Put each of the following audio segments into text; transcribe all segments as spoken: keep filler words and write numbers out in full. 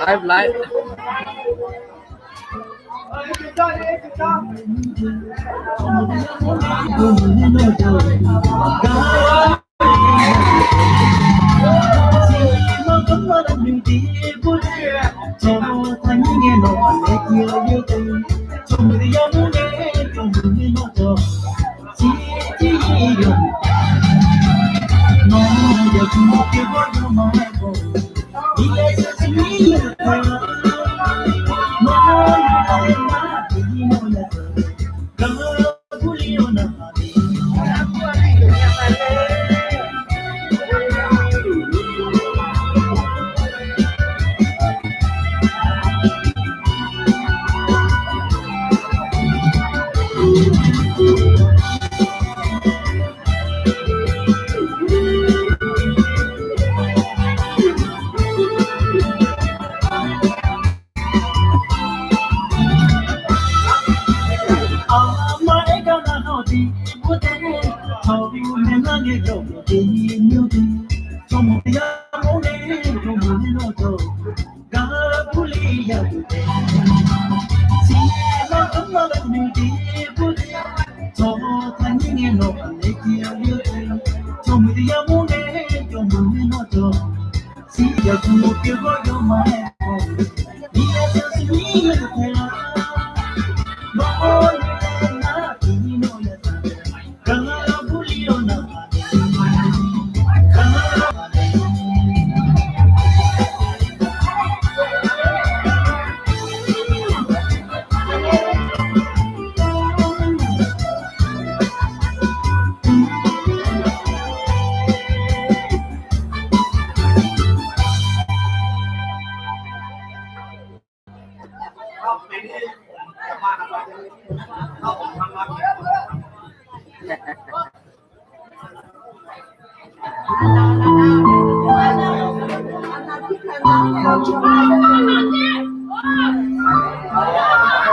Live, live.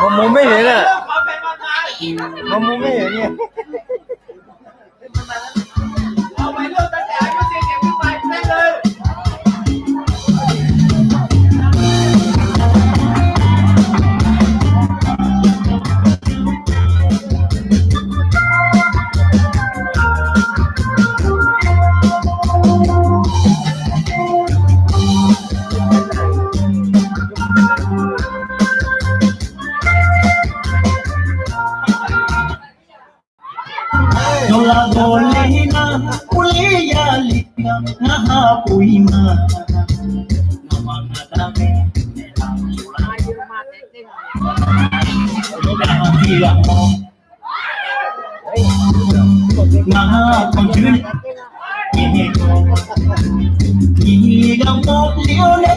Maqmur maer-a. Maqmur maer-a. Yawqlaf dawqle nar, urler ya le-a, ngar ha pov-ir ma. Ngamaf ngaq dar mae, naeqlaf yawqlar. Ngar ha pov-ir ghaq-awr, ngar ha pov-ir ghaq-awr, nyiq ghaq mawr le-awr nae.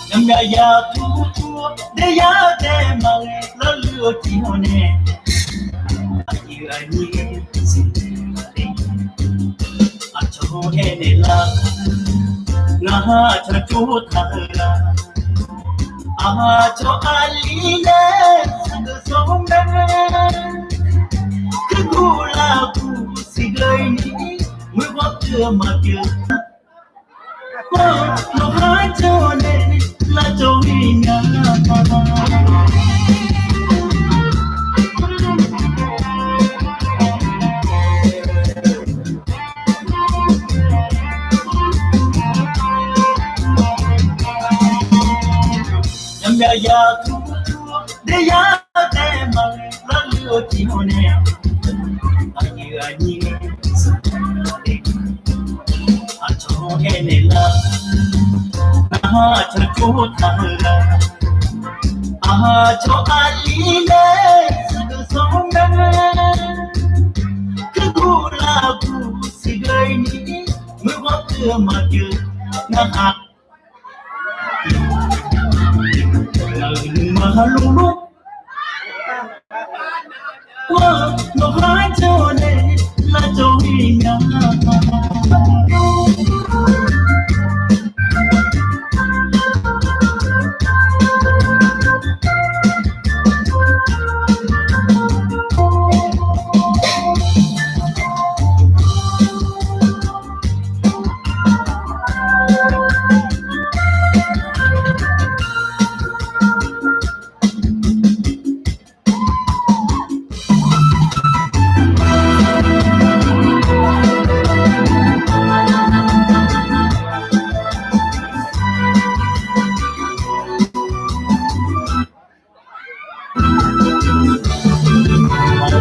Yamyaq yaq tur tur-awr, daeyar dae maqghae larluir-eu tiq hawr nae, aqyuif aqnyir siqle-a le. Aqcawq-anr aernaeq lar, ngaq ha aqcawq jawr taq-eu la. Aqcawq aqli nae sanqdeuq sawr-anr mae, kuirguv lavguv siqgeu ni, muiq ghawr teu-eu maqpyeuf. Nawq ha janr-eu nae lavcawv-ir nya. Yamyaq yaq tur tur-awr, daeyar dae maqghae larluir-eu tiq hawr nae, aqyuif aqnyir, aqcawq aernaeq lar, narhaq aqcawq jawr taq-eu ghaq, aqcawq aqli nae sheuqdeuq sanr-anr mae, kuirguv lavguv siqghae ni, muiq ghawr teu-eu maqpyeuf narhaq, aqyuif nuima lurlur, nawqha jawr nae lavjawr-ir nya.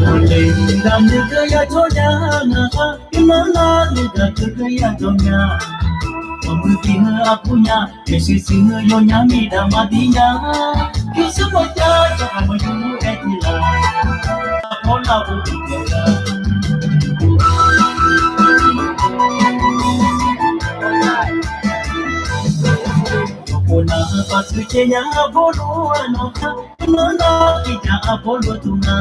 Aqle nuidaq nuigaq ya jawr nya ngaq-a, yawqnan lar nuidaq nuigaq ya jawr nya. Maqmuiq tiq heu aqbur nya, maeqshi siq heu yawnyaf miqdaq maqdir nya. Pyurshuir mawrjav tsawrhaq maqyur aer tiq laf, aqpawr lar-eu tiqkhaeq-a. Khofnav heu paqtsuif caev nya arbawr lof-aer nawq-a, yawqnan lar tiqjaq arbawr lof-aer tmq nga.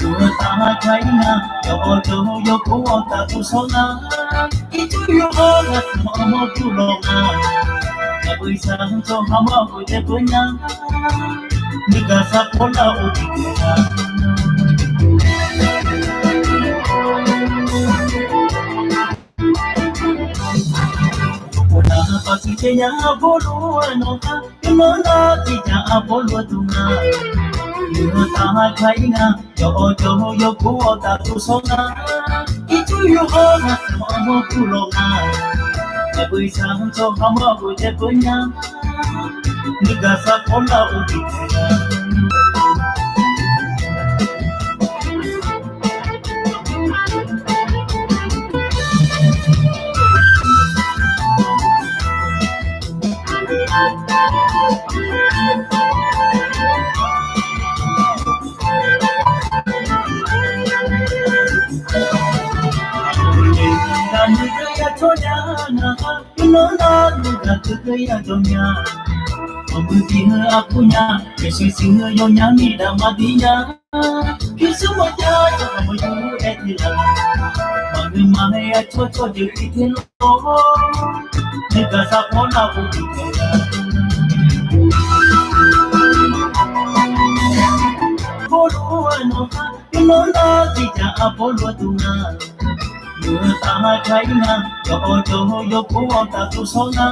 Yawqha taf-aer ka-ir nga, yawqha jawr-eu yawkov-awr taf tmq shawr nga. Ircuf yawqha ghaq tmq-awr mawr jur lawq nga. Aqbui sar-anr tsawrhaq mawr-eu daef peuq nya. Nuigaq sar pawr lar-eu tiqkhaeq-a. Khofnav heu paqtsuif caev nya arbawr lof-aer nawq-a, yawqnan lar tiqjaq arbawr lof-aer tmq nga. Yawqha taf-aer ka-ir nga, yawqha jawr-eu yawkov-awr taf tmq shawr nga. Ircuf yawqha ghaq tmq-awr mawr jur lawq nga. Aqbui sar-anr tsawrhaq mawr-eu daef peuq nya. Nuigaq sar pawr lar-eu tiqkhaeq-a. Nuigaq nuigaq ya jawr nya ngaq-a, yawqnan lar nuigaq nuigaq ya jawr nya. Maqmuiq tiq heu aqbur nya, maeqshi siq heu yawnyaf miqdaq maqdir nya. Pyurshuir mawrjav tsawrhaq maqyur aer tiq laf, maqngeur maqhaer ya tsawrcawr jeuq tiq te lawr. Nuigaq sar pawr lar-eu tiqkhaeq-a. Arbawr lof-aer nawq-a, yawqnan lar tiqjaq arbawr lof-aer tmq nga. Yawqha taf-aer ka-ir nga, yawqha jawr-eu yawkov-awr taf tmq shawr nga.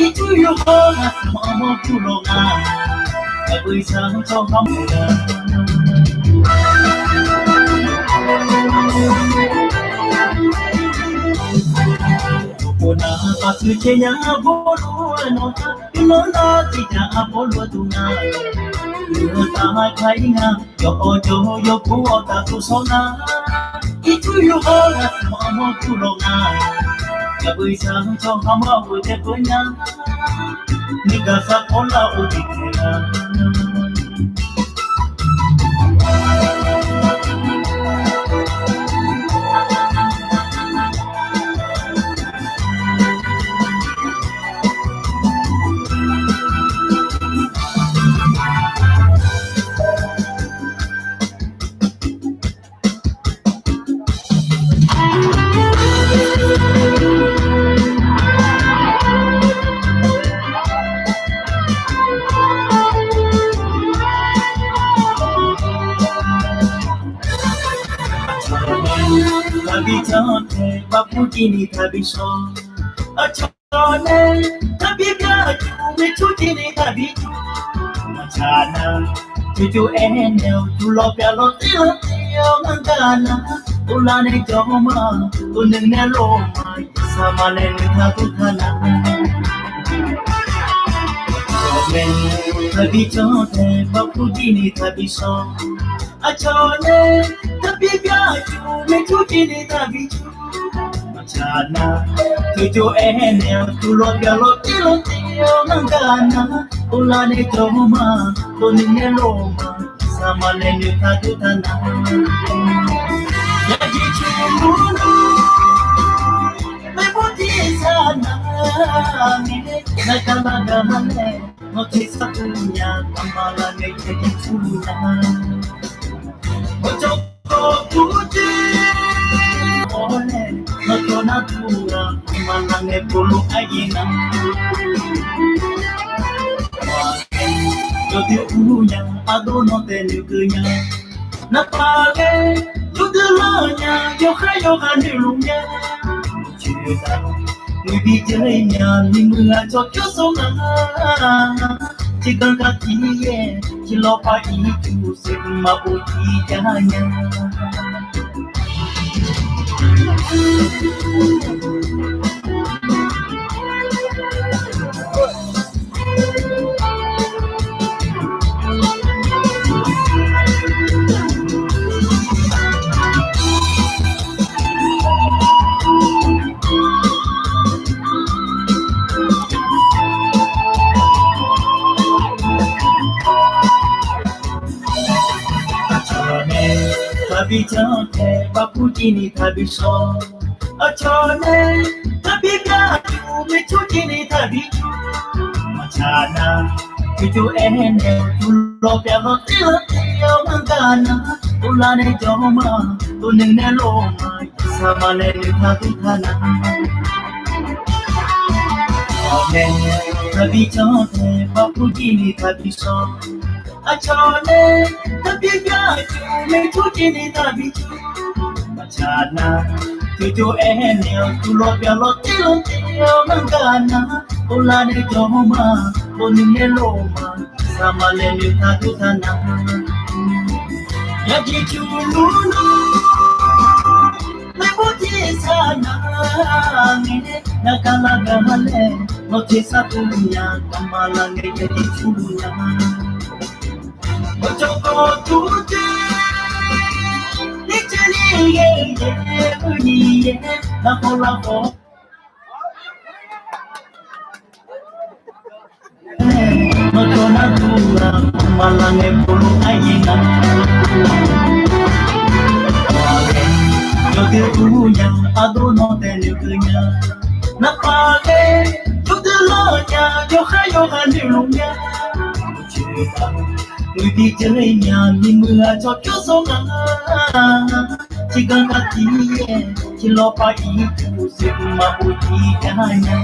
Ircuf yawqha ghaq tmq-awr mawr jur lawq nga. Aqbui sar-anr tsawrhaq mawr-eu daef peuq nya. Khofnav heu paqtsuif caev nya arbawr lof-aer nawq-a, yawqnan lar tiqjaq arbawr lof-aer tmq nga. Yawqha taf-aer ka-ir nga, yawqha jawr-eu yawkov-awr taf tmq shawr nga. Ircuf yawqha ghaq tmq-awr mawr jur lawq nga. Aqbui sar-anr tsawrhaq mawr-eu daef peuq nya. Nuigaq sar pawr lar-eu tiqkhaeq-a. Taqbi janr tae baqbur jir ni taqbi shawr. Aqcawq nae taqbi bya aqcawq maeqcawq jir ni taqbi jur. Maqtsaq nar, jurjur aernaeq-awr jur lawr bya lawr taer-awr tae-awr ngar gar nar, uvlar nae jawr ma, uvnuiq nae lof ma, saqma nae nuitaq dur taq nar. Aqcawq mae, taqbi janr tae baqbur jir ni taqbi shawr. Aqcawq nae taqbi byaq-eu maeqcur jir ni taqbi cur. Maqtsaq nar, toeqjov aernaeq-awr tuqlawq byaqlawq tirlawq tir-awr ngar gaq nar, uvlar nae jawr ma, dawqnoeq nae loq ma, saqma laeq noeq taq dur taq nar. Yaqjeq cur lur nar, maeqbur tiq saq nar, ngar gaq lar gaq nar laer, nawr tersar tmr nya, aqma lar nae yaqjeq cur lur nar. Aqcawq kawv dur dzer-awr laer, nawr cawv nar dur-aq, aqma lar nae pov lof-aer ir nar. Yawdui ur nya, ardov nawr taev noeqkeuv nya. Naqpaq ghae, yawdui lar nya, yawkhaer yawghaq noeqluf nya. Coeqdaq, muiqbi jeur-ir nya, mimuiq aqcawq pyawr sawr nga. Tiqganq gaq tiq yaer, tiqlawq pav ir tuq, seuqma pov tiq jar nya. Aqcawq nae taqbi janr tae, baqbur jir ni taqbi shawr. Aqcawq nae taqbi byaq-eu maeqcur jir ni taqbi cur. Maqtsaq nar, toeqjov aernaeq-awr tuqlawq byaqlawq tirlawq tir-awr ngar gaq nar, uvlar nae jawr ma, dawqnoeq nae loq ma, saqma laeq noeq taq dur taq nar. Aqcawq nae taqbi janr tae, baqbur jir ni taqbi shawr. Aqcawq nae taqbi byaq-eu maeqcur jir ni taqbi cur. Maqtsaq nar, toeqjov aernaeq-awr tuqlawq byaqlawq tirlawq tir-awr ngar gaq nar, uvlar nae jawr ma, dawqnoeq nae loq ma, saqma laeq noeq taq dur taq nar. Yaqjeq cur lur nar, maeqbur tiq saq nar, ngar gaq lar gaq nar laer, nawr tersar tmr nya, aqma lar nae yaqjeq cur lur nar. Aqcawq kawv dur dzer, ni caer ni yaer yaer, ni yaer, lavkhawf lavkhawf Nawr cawv nar dur-aq, aqma lar nae pov lof-aer ir nar. Yawdui ur nya, ardov nawr taev noeqkeuv nya. Naqpaq ghae, yawdui lar nya, yawkhaer yawghaq noeqluf nya. Muiqbi jeur nya, mimuiq aqcawq pyawr sawr nga. Tiqganq gaq tiq yaer, tiqlawq pav ir tuq, seuqma pov tiq jar nya.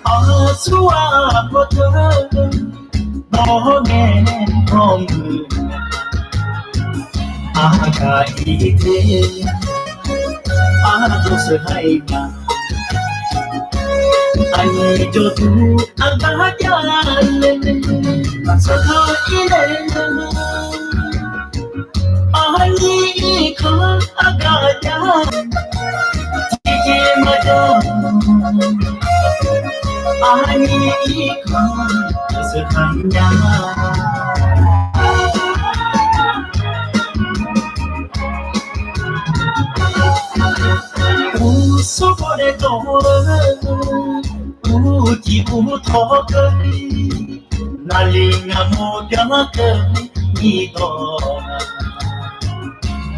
Aqsur-aq, mawrdeuq-eu, nawq-awr ngae ghawrmuiq, aqgaf ir te, ardov sheuq har-iq nya. Aqnyir jawrduq aqgaf jav le, sheuq har-ir le nya. Aqnyir kanr aqgaf jav, tiqjeq maqjav. Aqnyir kanr sheuq har-ir nya. Uqsur bawnaeq dawq-eu, uqcif uqtawq keuvni, naqli ngaq mawr byanlar keuvni, nyiq dawq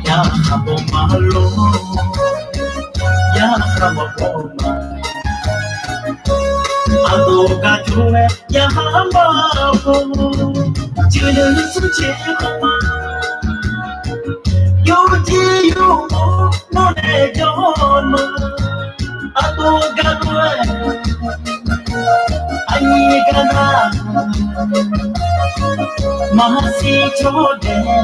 yarkhaq mawrma lor, yarkhaq mawrma. Aqdawq gaq jov-aer yarkhaq mawrma lor. Cuiqnoeq smrcaeq khanqma, yawjir yawmawr nawr nae jawr ma. Ardov garlof-aer aqnyir gar nar, maqshir cawr daef ma.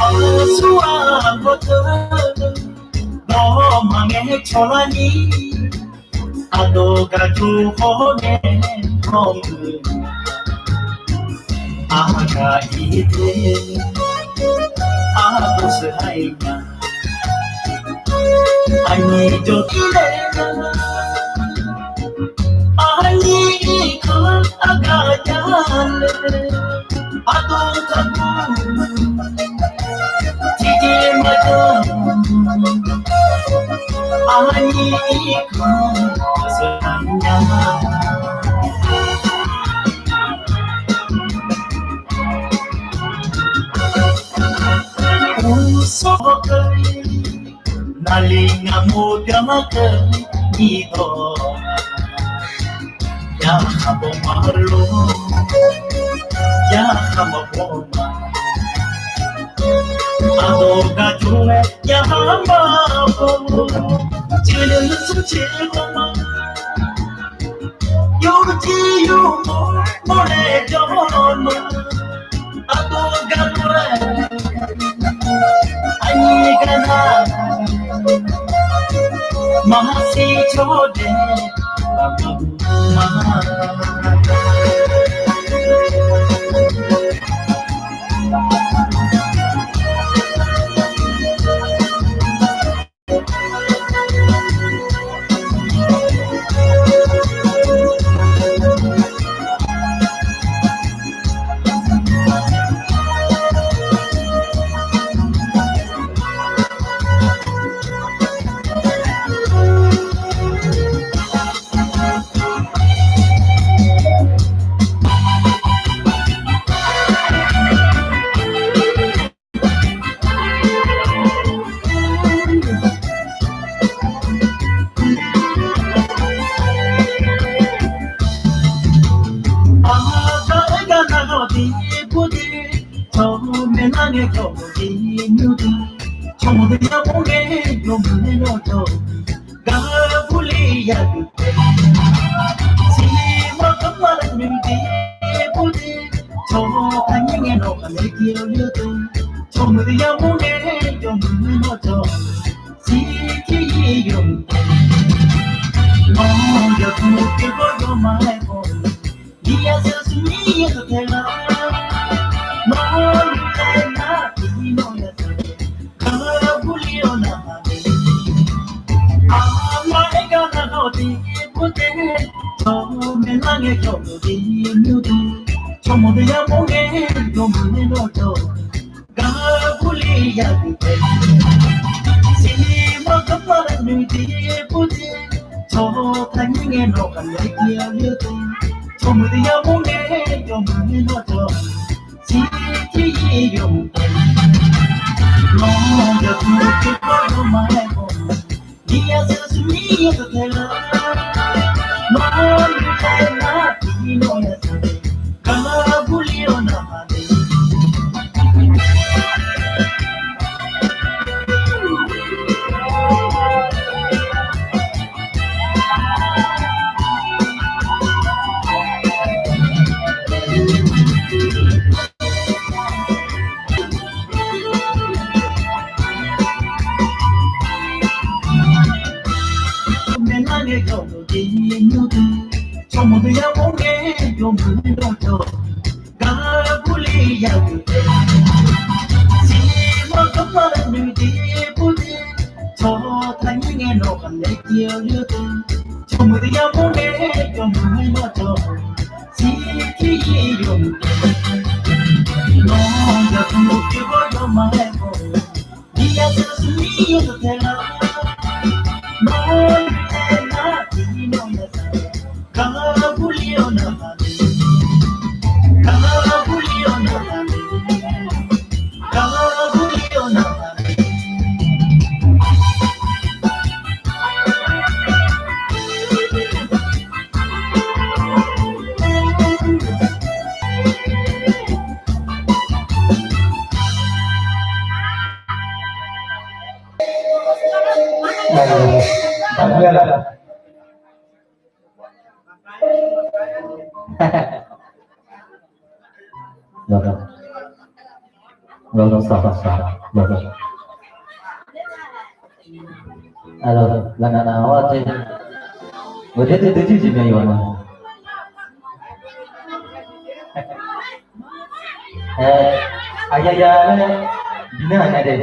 Aqsurghaq gawrteu, nawmaf ngae cawlarni, aqdawq gaq jawr hawr nae hawr-eu, aqgaq ir te, aqgaq sheuqha-iq ma. Aqnyir jawr ir nae, aqnyir ir kan aqgaq jav le, aqdawq taqguv tiqjeq maqjan, aqnyir ir kan sheuqha nya. Uqsawr hawkeuv naqli ngaq mawr byanlar keuv ni dawq, yarkhaq bawma lor, yarkhaq maqbaw ma. Aqdawq gaq jawr-aer yarkhaq maqbaw, cuiqnoeq smrcaeq khanqma, yawjir yawmawr nawr nae jawr ma. Aqdawq gaq jawr-aer aqnyir gar nar, maqshir cawr daef ma. Aqkaq-aer gar nar-awq tiqpov de, cawq-eu maeqlar ngae cawq-eu tiqnymr de, cawq-eu yamawr ngae yawmuiq nae nawr cawq-eu gar burle yadeuq taef. Siqmar kamqmar laer noeq tiqpov de, cawq-eu taqnyir ngae nawq khaqnae jav-eu ler de, cawq-eu yamawr ngae yawmuiq nae nawr cawq-eu tiqjir ir yawmuiq taef. Nawr yawduq tiqkawv yawma-aer baw-eu, iqya zeu smrmir yadeuq taef lar. Nawr yawtae nar tiqjir nawr yadeuq gar burle-awr navmaqde. Aqma-aer gar nar-awq tiqpov de, cawq-eu maeqlar ngae cawq-eu tiqnymr de, cawq-eu yamawr ngae yawmuiq nae nawr cawq-eu gar burle yadeuq taef. Siqmar kamqmar laer noeq tiqpov de, cawq-eu taqnyir ngae nawq khaqnae jav-eu ler de, cawq-eu yamawr ngae yawmuiq nae nawr cawq-eu tiqjir ir yawmuiq taef. Nawr yawduq tiqkawv yawma-aer baw-eu, iqya zeu smrmir yadeuq taef lar. Nawr yawtae nar tiqjir nawr yadeuq gar burle-awr navmaqde. Ngar ngae jawrluf jeq nymr dui, tsawrmawq dui yar mawr ngae jawrluf dui dawr jawr, gar burle yadui tae, siqmar kamr ma noeq jeq bur dui, tsawq taqnyir ngae nawq khaqnaeq jav-eu dui, tsawrmawq dui yar mawr ngae jawrluf dui dawr jawr, siqkir yir yawmuiq, nawq yaqtmq tiqghaq yawma aermawf-eu, iqyaq teu smr yawdeuq taeq-a, nawq aernar tiqnyir nawr yadaq, gar burle-awr navmaqle, gar burle-awr navmaqle, gar burle-awr navmaqle. Laqnaq naq-awr te, ghawqjaer te dui jir jeq nae yawqha ma. Aqyaya laer bi nar aqnya de.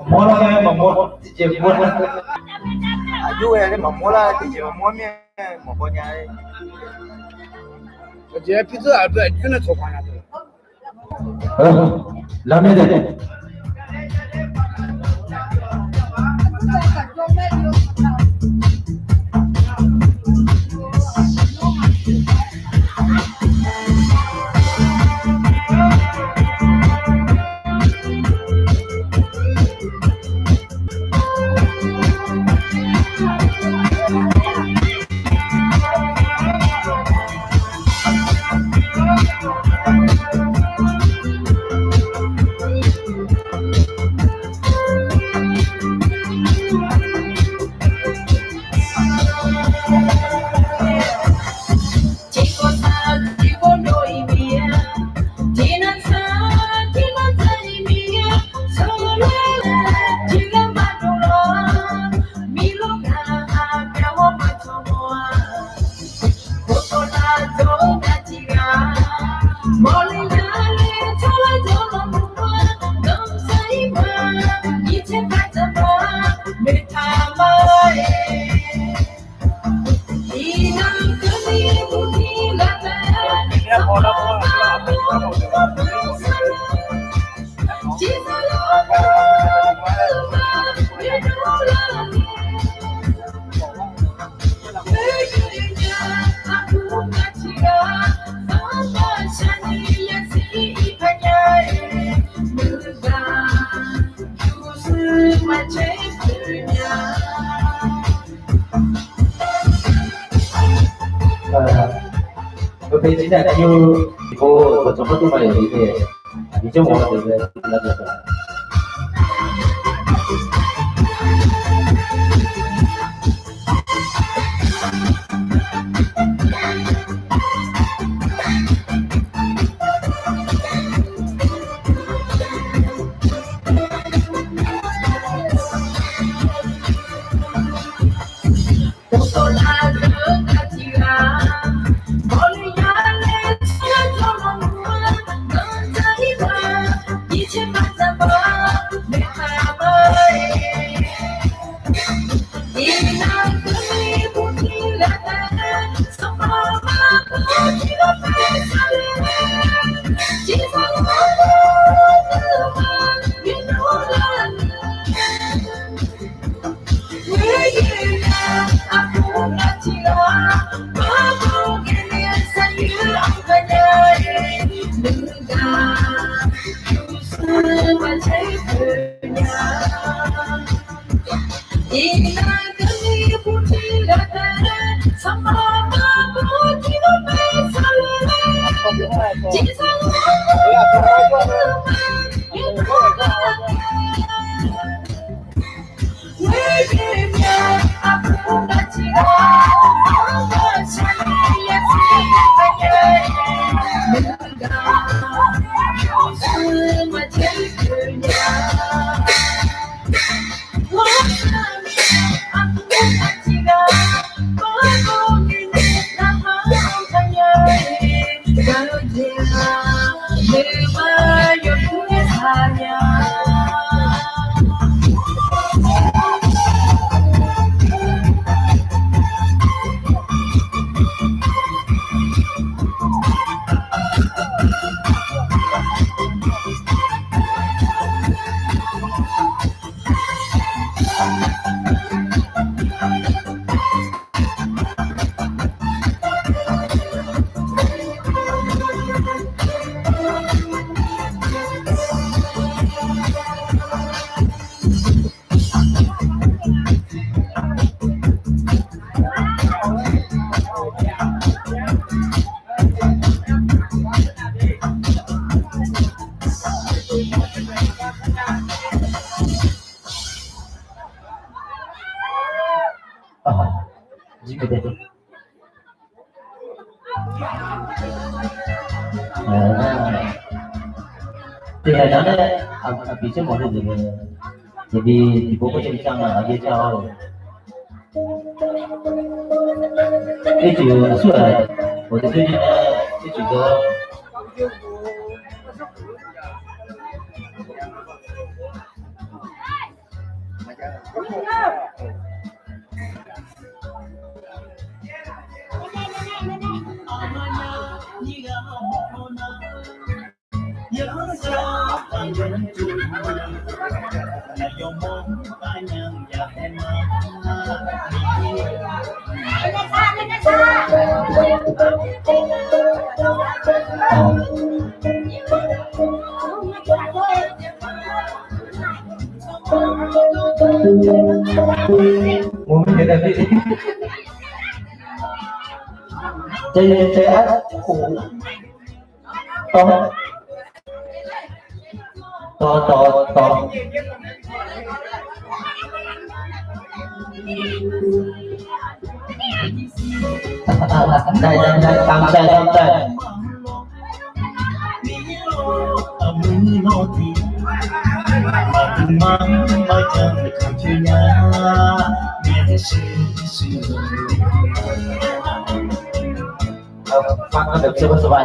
Maqmawr lar-aer maqmawr tiqjeq mawr lar. Aqjox ghae-a laer maqmawr lar tiqjeq maqmawr mir-aer maqbaw nya-aer. Aqjeq-aer pirdzeur aqbur aqjox nae tsawq baq nya-eu. Lar mir de. Aqbeuq jir nar aqyuif tiqpov dawqtsanq par tov ma yawq-ir te, aqjeq janrmawf-eu deuq laer lar deuq-a. Tiqghaq nar nae aqpiq tser mawf-eu deuq mae. Tiqbi tiqpov khoer cae car nga aqjeq car-awr. Ircuf aqsur-aq, ghawqdeuq deuq ni-a, ircuf dawr. Tawv, tawv, tawv. Dai, dai, dai, tam dai, tam dai. Ờ, Phan Văn được chưa? Sơ bài.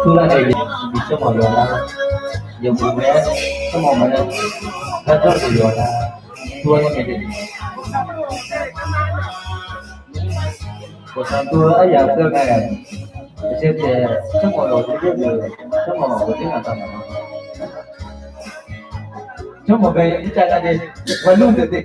Tuvlar nae jeq bi tsawrmawq yawqha nar, yawqha mae, tsawrmawq mae, garjawr jeq yawqha nar, tuvlar nae jeq. Bawqsanq tov-eu aryaq keuv nga-aq, aqjeq taef tsawrmawq lawq deuq deuq, tsawrmawq lawq deuq deuq ngaq taq ngaq. Tsawrmawq bae ircav gar de, gharlur deuq de.